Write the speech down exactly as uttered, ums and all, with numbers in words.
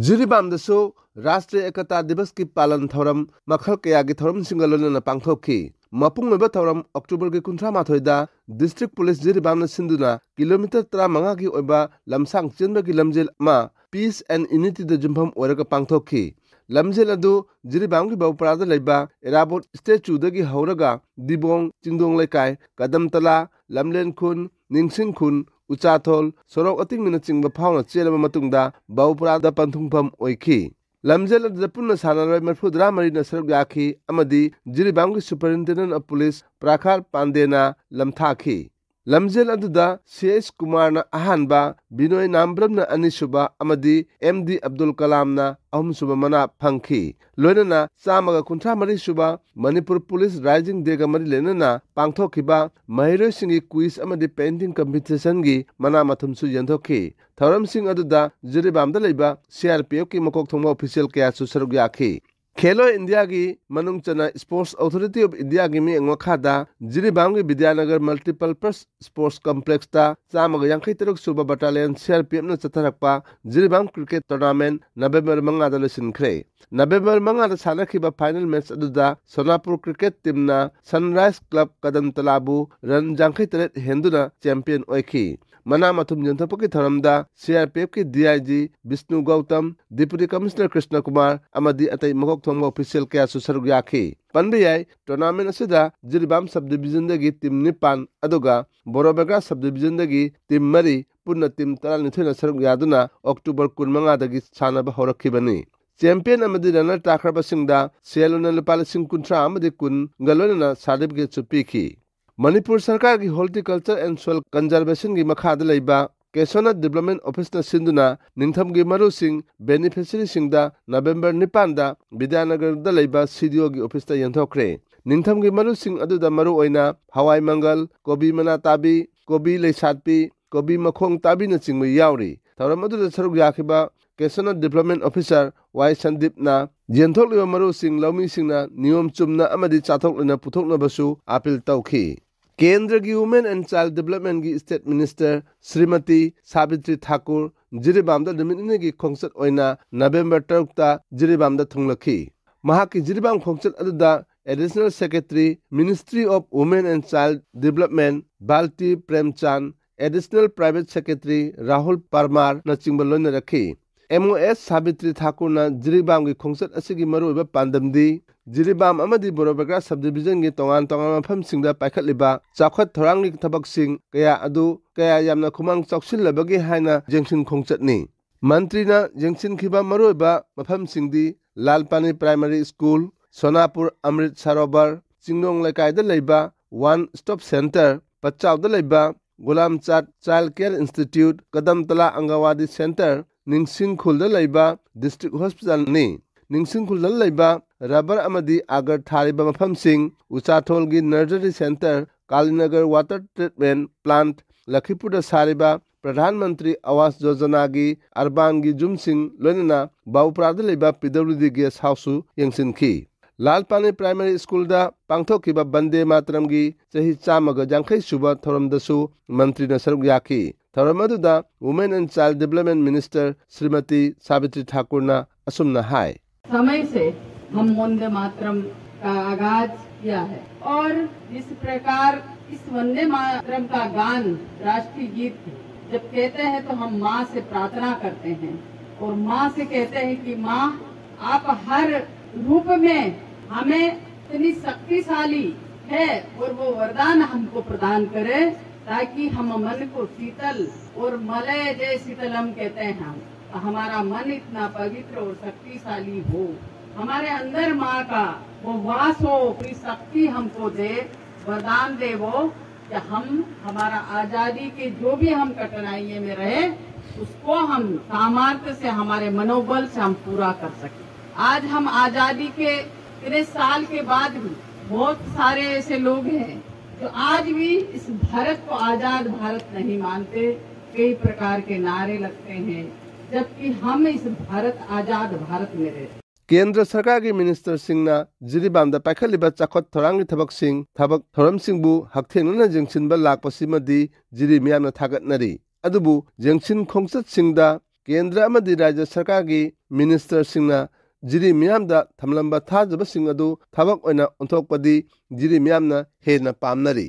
ꯖꯤꯔꯤꯕꯥꯝꯗꯁꯨ ꯔꯥꯁꯇ꯭ꯔꯤꯌ ꯑꯦꯀꯇꯥ ꯗꯤꯕꯁꯀꯤ ꯄꯥꯂꯟ ꯊꯧꯔꯝ ꯃꯈꯜ ꯀꯌꯥꯒꯤ ꯊꯧꯔꯝꯁꯤꯡꯒ ꯂꯣꯏꯅꯅ ꯄꯥꯡꯊꯣꯛꯈꯤ꯫ ꯃꯄꯨꯡ ꯑꯣꯏꯕ ꯊꯧꯔꯝ ꯑꯣꯛꯇꯣꯕꯔꯒꯤ ꯀꯨꯟꯊ꯭ꯔꯥ ꯃꯥꯊꯣꯏꯗ ꯗꯤꯁꯇ꯭ꯔꯤꯛ ꯄꯨꯂꯤꯁ ꯖꯤꯔꯤꯕꯥꯝꯅ ꯁꯤꯟꯗꯨꯅ ꯀꯤꯂꯣꯃꯤꯇꯔ ꯇꯔꯥꯃꯉꯥꯒꯤ ꯑꯣꯏꯕ ꯂꯝꯁꯥꯡ ꯆꯦꯟꯕꯒꯤ ꯂꯝꯖꯦꯜ ꯑꯃ Peace and Unityꯗ ꯌꯨꯝꯐꯝ ꯑꯣꯏꯔꯒ ꯄꯥꯡꯊꯣꯛꯈꯤ꯫ ꯂꯝꯖꯦꯜ ꯑꯗꯨ ꯖꯤꯔꯤꯕꯥꯝꯒꯤ ꯕꯧꯄ꯭ꯔꯥꯗ ꯂꯩꯕ ꯏꯔꯥꯕꯣꯠ ꯁ꯭ꯇꯦꯆꯨꯗꯒꯤ ꯍꯧꯔꯒ ꯗꯤꯕꯣꯡ, ꯆꯤꯡꯗꯣꯡ ꯂꯩꯀꯥꯏ, ꯀꯗꯝꯇꯂꯥ, ꯂꯝꯂꯦꯟ ꯈꯨꯟ, ꯅꯤꯡꯁꯤꯡ ꯈꯨꯟ, ꯎꯆꯥꯊꯣꯜ, ꯁꯣꯔꯣꯛ ꯑꯇꯤꯡꯕꯅꯆꯤꯡꯕ ꯐꯥꯎꯅ ꯆꯦꯜꯂꯕ ꯃꯇꯨꯡꯗ ꯕꯧꯄ꯭ꯔꯥꯗ ꯄꯟꯊꯨꯡꯐꯝ ꯑꯣꯏꯈꯤ꯫ ꯂꯝꯖꯦꯜ ꯑꯗꯨꯗ ꯄꯨꯟꯅ ꯁꯥꯟꯅꯔꯣꯏ ꯃꯔꯤꯐꯨꯇꯔꯥ ꯃꯔꯤꯅ ꯁꯔꯨꯛ ꯌꯥꯈꯤ ꯑꯃꯗꯤ ꯖꯤꯔꯤꯕꯥꯝꯒꯤ Superintendent of Police ꯄ꯭ꯔꯥꯈꯥꯔ ꯄꯥꯟꯗꯦꯅ ꯂꯝꯊꯥꯈꯤ꯫ ꯂꯝꯖꯦꯜ ꯑꯗꯨꯗ ꯁꯤ ꯑꯩꯆ ꯀꯨꯃꯥꯔꯅ ꯑꯍꯥꯟꯕ, ꯕꯤꯅꯣꯏ ꯅꯥꯝꯕ꯭ꯔꯝꯅ ꯑꯅꯤꯁꯨꯕ ꯑꯃꯗꯤ ꯑꯦꯝ ꯗꯤ ꯑꯕꯗꯨꯜ ꯀꯂꯥꯝꯅ ꯑꯍꯨꯝꯁꯨꯕ ꯃꯅꯥ ꯐꯪꯈꯤ꯫ ꯂꯣꯏꯅꯅ ꯆꯥꯝꯃꯒ ꯀꯨꯟꯊ꯭ꯔꯥ ꯃꯔꯤ ꯁꯨꯕ ꯃꯅꯤꯄꯨꯔ ꯄꯨꯂꯤꯁ ꯔꯥꯏꯖꯤꯡ ꯗꯦꯒ ꯃꯔꯤ ꯂꯩꯅꯅ ꯄꯥꯡꯊꯣꯛꯈꯤꯕ ꯃꯍꯩꯔꯣꯏꯁꯤꯡꯒꯤ quiz ꯑꯃꯗꯤ painting competitionꯒꯤ ꯃꯅꯥ ꯃꯊꯨꯝꯁꯨ ꯌꯦꯟꯊꯣꯛꯈꯤ꯫ ꯊꯧꯔꯝꯁꯤꯡ ꯑꯗꯨꯗ ꯖꯤꯔꯤꯕꯥꯝꯗ ꯂꯩꯕ ꯁꯤ ꯑꯥꯔ ꯄꯤ ꯑꯦꯐꯀꯤ ꯃꯀꯣꯛ ꯊꯣꯡꯕ official ꯀꯌꯥꯁꯨ ꯁꯔꯨꯛ ꯌꯥꯈꯤ꯫ ꯈꯦꯂꯣ ꯏꯟꯗꯤꯌꯥꯒꯤ ꯃꯅꯨꯡ ꯆꯟꯅ Sports Authority of Indiaꯒꯤ ꯃꯤꯠꯌꯦꯡ ꯃꯈꯥꯗ ꯖꯤꯔꯤꯕꯥꯝꯒꯤ ꯕꯤꯗ꯭ꯌꯥꯅꯒꯔ Multipurpose Sports Complexꯇ ꯆꯥꯝꯃꯒ ꯌꯥꯡꯈꯩ ꯇꯔꯨꯛ ꯁꯨꯕ Battalion C R P Fꯅ ꯆꯠꯊꯔꯛꯄ ꯖꯤꯔꯤꯕꯥꯝ cricket tournament ꯅꯕꯦꯝꯕꯔ ꯃꯉꯥꯗ ꯂꯣꯏꯁꯤꯟꯈ꯭ꯔꯦ꯫ ꯅꯕꯦꯝꯕꯔ ꯃꯉꯥꯗ ꯁꯥꯟꯅꯈꯤꯕ final match ꯑꯗꯨꯗ ꯁꯣꯅꯥꯄꯨꯔ cricket teamꯅ Sunrise Club ꯀꯗꯝꯇꯂꯥꯕꯨ run ꯌꯥꯡꯈꯩ ꯇꯔꯦꯠ ꯍꯦꯟꯗꯨꯅ champion ꯑꯣꯏꯈꯤ꯫ ꯃꯅꯥ ꯃꯊꯨꯝ ꯌꯦꯟꯊꯣꯛꯄꯒꯤ ꯊꯧꯔꯝꯗ C R P Fꯀꯤ D I G Bishnu Gautam, Deputy Commissioner Krishna Kumar ꯑꯃꯗꯤ ꯑꯇꯩ ꯃꯀꯣꯛ ꯊꯣꯡꯕ official ꯀꯌꯥꯁꯨ ꯁꯔꯨꯛ ꯌꯥꯈꯤ꯫ ꯄꯟꯕ ꯌꯥꯏ, tournament ꯑꯁꯤꯗ ꯖꯤꯔꯤꯕꯥꯝ subdivisionꯗꯒꯤ team ꯅꯤꯄꯥꯟ ꯑꯗꯨꯒ ꯕꯣꯔꯣꯕꯦꯒ꯭ꯔꯥ subdivisionꯗꯒꯤ team ꯃꯔꯤ, ꯄꯨꯟꯅ team ꯇꯔꯥꯅꯤꯊꯣꯏꯅ ꯁꯔꯨꯛ ꯌꯥꯗꯨꯅ ꯑꯣꯛꯇꯣꯕꯔ ꯀꯨꯟꯃꯉꯥꯗꯒꯤ ꯁꯥꯟꯅꯕ ꯍꯧꯔꯛꯈꯤꯕꯅꯤ꯫ Champion ꯑꯃꯗꯤ runner ꯇꯥꯈ꯭ꯔꯕꯁꯤꯡꯗ ꯁꯦꯜ ꯑꯣꯏꯅ ꯂꯨꯄꯥ ꯂꯤꯁꯤꯡ ꯀꯨꯟꯊ꯭ꯔꯥ ꯑꯃꯗꯤ ꯀꯨꯟꯒ ꯂꯣꯏꯅꯅ certificateꯁꯨ ꯄꯤꯈꯤ꯫ ꯃꯅꯤꯄꯨꯔ ꯁꯔꯀꯥꯔꯒꯤ Horticulture and Soil Conservationꯒꯤ ꯃꯈꯥꯗ ꯂꯩꯕ ꯀꯦꯁꯣꯅꯠ Development Officeꯅ ꯁꯤꯟꯗꯨꯅ ꯅꯤꯡꯊꯝꯒꯤ ꯃꯔꯨꯁꯤꯡ beneficiaryꯁꯤꯡꯗ ꯅꯕꯦꯝꯕꯔ ꯅꯤꯄꯥꯟꯗ ꯕꯤꯗ꯭ꯌꯥꯅꯒꯔꯗ ꯂꯩꯕ C D Oꯒꯤ officeꯇ ꯌꯦꯟꯊꯣꯛꯈ꯭ꯔꯦ꯫ ꯅꯤꯡꯊꯝꯒꯤ ꯃꯔꯨꯁꯤꯡ ꯑꯗꯨꯗ ꯃꯔꯨꯑꯣꯏꯅ ꯍꯋꯥꯏ ꯃꯪꯒꯜ, ꯀꯣꯕꯤ ꯃꯅꯥ ꯇꯥꯕꯤ, ꯀꯣꯕꯤ ꯂꯩꯁꯥꯠꯄꯤ, ꯀꯣꯕꯤ ꯃꯈꯣꯡ ꯇꯥꯕꯤꯅꯆꯤꯡꯕ ꯌꯥꯎꯔꯤ꯫ ꯊꯧꯔꯝ ꯑꯗꯨꯗ ꯁꯔꯨꯛ ꯌꯥꯈꯤꯕ ꯀꯦꯁꯣꯅꯠ Development Officer ꯋꯥꯏ ꯁꯟꯗꯤꯞꯅ ꯌꯦꯟꯊꯣꯛꯂꯤꯕ ꯃꯔꯨꯁꯤꯡ ꯂꯧꯃꯤꯁꯤꯡꯅ ꯅꯤꯌꯣꯝ ꯆꯨꯝꯅ ꯑꯃꯗꯤ ꯆꯥꯊꯣꯛ ꯂꯩꯅ ꯄꯨꯊꯣꯛꯅꯕꯁꯨ appeal ꯇꯧꯈꯤ꯫ ꯀꯦꯟꯗ꯭ꯔꯒꯤ Women and Child Developmentꯀꯤ State Minister Shrimati Savitri Thakur ꯖꯤꯔꯤꯕꯥꯝꯗ ꯅꯨꯃꯤꯠ ꯅꯤꯅꯤꯒꯤ ꯈꯣꯡꯆꯠ ꯑꯣꯏꯅ ꯅꯕꯦꯝꯕꯔ ꯇꯔꯨꯛꯇ ꯖꯤꯔꯤꯕꯥꯝꯗ ꯊꯨꯡꯂꯈꯤ꯫ ꯃꯍꯥꯛꯀꯤ ꯖꯤꯔꯤꯕꯥꯝ ꯈꯣꯡꯆꯠ ꯑꯗꯨꯗ Additional Secretary, Ministry of Women and Child Development, Balti Premchand, Additional Private Secretary Rahul ꯄꯔꯃꯥꯔꯅꯆꯤꯡꯕ ꯂꯣꯏꯅꯔꯛꯈꯤ꯫ ꯑꯦꯝ ꯑꯣ ꯑꯦꯁ ꯁꯥꯕꯤꯇ꯭ꯔꯤ ꯊꯥꯀꯨꯔꯅ ꯖꯤꯔꯤꯕꯥꯝꯒꯤ ꯈꯣꯡꯆꯠ ꯑꯁꯤꯒꯤ ꯃꯔꯨꯑꯣꯏꯕ ꯄꯥꯟꯗꯝꯗꯤ ꯖꯤꯔꯤꯕꯥꯝ ꯑꯃꯗꯤ ꯕꯣꯔꯣꯕꯒ꯭ꯔꯥ Sub Divisionꯒꯤ ꯇꯣꯉꯥꯟ ꯇꯣꯉꯥꯟꯕ ꯃꯐꯝꯁꯤꯡꯗ ꯄꯥꯏꯈꯠꯂꯤꯕ ꯆꯥꯎꯈꯠ ꯊꯧꯔꯥꯡꯒꯤ ꯊꯕꯛꯁꯤꯡ ꯀꯌꯥ ꯑꯗꯨ ꯀꯌꯥ ꯌꯥꯝꯅ ꯈꯨꯃꯥꯡ ꯆꯥꯎꯁꯤꯜꯂꯕꯒꯦ ꯍꯥꯏꯅ ꯌꯦꯡꯁꯤꯟ ꯈꯣꯡꯆꯠꯅꯤ꯫ ꯃꯟꯇ꯭ꯔꯤꯅ ꯌꯦꯡꯁꯤꯟꯈꯤꯕ ꯃꯔꯨꯑꯣꯏꯕ ꯃꯐꯝꯁꯤꯡꯗꯤ ꯂꯥꯜꯄꯥꯅꯤ Primary School, ꯁꯣꯅꯥꯄꯨꯔ ꯑꯃ꯭ꯔꯤꯠ ꯁꯔꯣꯕꯔ, ꯆꯤꯡꯅꯣꯡ ꯂꯩꯀꯥꯏꯗ ꯂꯩꯕ One Stop Centre, ꯄꯠꯆꯥꯎꯗ ꯂꯩꯕ ꯒꯨꯂꯥꯝꯆꯥꯠ Child Care Institute, ꯀꯗꯝꯇꯂꯥ ꯑꯪꯒꯋꯥꯗꯤ Centre, ꯅꯤꯡꯁꯤꯡꯈꯨꯜꯗ ꯂꯩꯕ District Hospitalꯅꯤ꯫ ꯅꯤꯡꯁꯤꯡꯈꯨꯜꯗ ꯂꯩꯕ ꯔꯕꯔ ꯑꯃꯗꯤ ꯑꯒꯔ ꯊꯥꯔꯤꯕ ꯃꯐꯝꯁꯤꯡ, ꯎꯆꯥꯊꯣꯜꯒꯤ Nursery Centre, ꯀꯥꯂꯤꯅꯒꯔ Water Treatment Plant, ꯂꯈꯤꯄꯨꯔꯗ ꯁꯥꯔꯤꯕ ꯄ꯭ꯔꯙꯥꯟ ꯃꯟꯇ꯭ꯔꯤ ꯑꯋꯥꯁ ꯌꯣꯖꯅꯥꯒꯤ ꯑꯔꯕꯥꯟꯒꯤ ꯌꯨꯝꯁꯤꯡ, ꯂꯣꯏꯅꯅ ꯕꯥꯕꯨꯄꯨꯔꯥꯗ ꯂꯩꯕ P W D Guest Houseꯁꯨ ꯌꯦꯡꯁꯤꯟꯈꯤ꯫ ꯂꯥꯜꯄꯥꯅꯤ Primary Schoolꯗ ꯄꯥꯡꯊꯣꯛꯈꯤꯕ ꯕꯟꯗꯦ ꯃꯥꯇꯔꯝꯒꯤ ꯆꯍꯤ ꯆꯥꯝꯃꯒ ꯌꯥꯡꯈꯩ ꯁꯨꯕ ꯊꯧꯔꯝꯗꯁꯨ ꯃꯟꯇ꯭ꯔꯤꯅ ꯁꯔꯨꯛ ꯌꯥꯈꯤ꯫ ꯊꯧꯔꯝ ꯑꯗꯨꯗ Women and Child Development Minister Shrimati Savitri ꯊꯥꯀꯨꯔꯅ ꯑꯁꯨꯝꯅ ꯍꯥꯏ꯫ समय से हम वंदे मातरम का आगाज किया है और जिस प्रकार इस वंदे मातरम का गान राष्ट्रीय गीत जब कहते हैं तो हम माँ से प्रार्थना करते हैं और माँ से कहते हैं कि माँ, आप हर रूप में हमें इतनी शक्तिशाली है और वो वरदान हमको प्रदान करे ताकि हम मन को शीतल और मलय जय शीतलम कहते हैं हम, तो हमारा मन इतना पवित्र और शक्तिशाली हो, हमारे अंदर माँ का वो वास हो, पूरी शक्ति हमको दे, वरदान दे वो कि हम हमारा आजादी के जो भी हम कठिनाइयों में रहे उसको हम सामर्थ्य से हमारे मनोबल से हम पूरा कर सके। आज हम आजादी के इतने साल के बाद भी बहुत सारे ऐसे लोग हैं जो आज भी इस भारत को आजाद भारत नहीं मानते। कई प्रकार के नारे लगते हैं, जबकि हम इस भारत, आजाद भारत में रहते हैं। ꯀꯦꯟꯗ꯭ꯔ ꯁꯔꯀꯥꯔꯒꯤ ꯃꯤꯅꯤꯁꯇꯔꯁꯤꯡꯅ ꯖꯤꯔꯤꯕꯥꯝꯗ ꯄꯥꯏꯈꯠꯂꯤꯕ ꯆꯥꯎꯈꯠ ꯊꯧꯔꯥꯡꯒꯤ ꯊꯕꯛꯁꯤꯡ, ꯊꯕꯛ ꯊꯧꯔꯝꯁꯤꯡꯕꯨ ꯍꯛꯊꯦꯡꯅꯅ ꯌꯦꯡꯁꯤꯟꯕ ꯂꯥꯛꯄꯁꯤꯃꯗꯤ ꯖꯤꯔꯤ ꯃꯤꯌꯥꯝꯅ ꯊꯥꯒꯠꯅꯔꯤ꯫ ꯑꯗꯨꯕꯨ ꯌꯦꯡꯁꯤꯟ ꯈꯣꯡꯆꯠꯁꯤꯡꯗ ꯀꯦꯟꯗ꯭ꯔ ꯑꯃꯗꯤ ꯔꯥꯖ꯭ꯌ ꯁꯔꯀꯥꯔꯒꯤ ꯃꯤꯅꯤꯁꯇꯔꯁꯤꯡꯅ ꯖꯤꯔꯤ ꯃꯤꯌꯥꯝꯗ ꯊꯝꯂꯝꯕ ꯊꯥꯖꯕꯁꯤꯡ ꯑꯗꯨ ꯊꯕꯛ ꯑꯣꯏꯅ ꯑꯣꯟꯊꯣꯛꯄꯗꯤ ꯖꯤꯔꯤ ꯃꯤꯌꯥꯝꯅ ꯍꯦꯟꯅ ꯄꯥꯝꯅꯔꯤ꯫